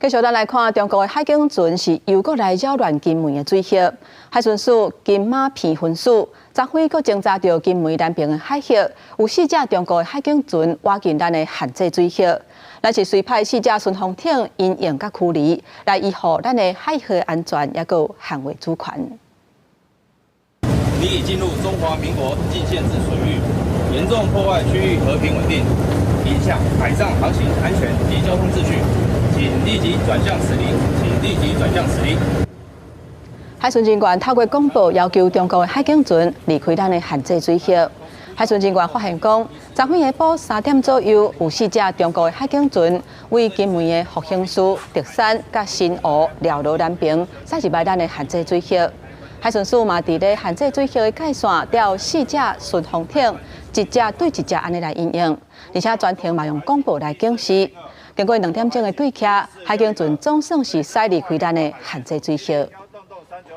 繼續咱來看，中國的海警船是又閣來擾亂金門的水域。海巡署金馬坪分署昨昏閣偵查著金門南爿的海域，有四隻中國的海警船倚近咱的限制水域。咱是隨派四隻巡防艇因應佮驅離，來維護咱的海域安全，抑閣捍衛主權。你已進入中華民國禁限制水域，嚴重破壞區域和平穩定，影響海上航行安全及交通秩序。請立即轉向駛離，請立即轉向駛離。海巡人員透過廣播要求中國的海警船離開咱的限制水域。海巡人員發現講，昨昏下晡3點左右，有四隻中國的海警船位金門的福興市、竹山佮新湖、寮羅南爿，駛入來咱的限制水域。海巡署嘛佇咧限制水域的界線調四隻巡防艇，一隻對一隻按呢來因應，而且全程嘛用廣播來警示。經過2點鐘的對徛，海警船總算是駛離開咱的限制水域。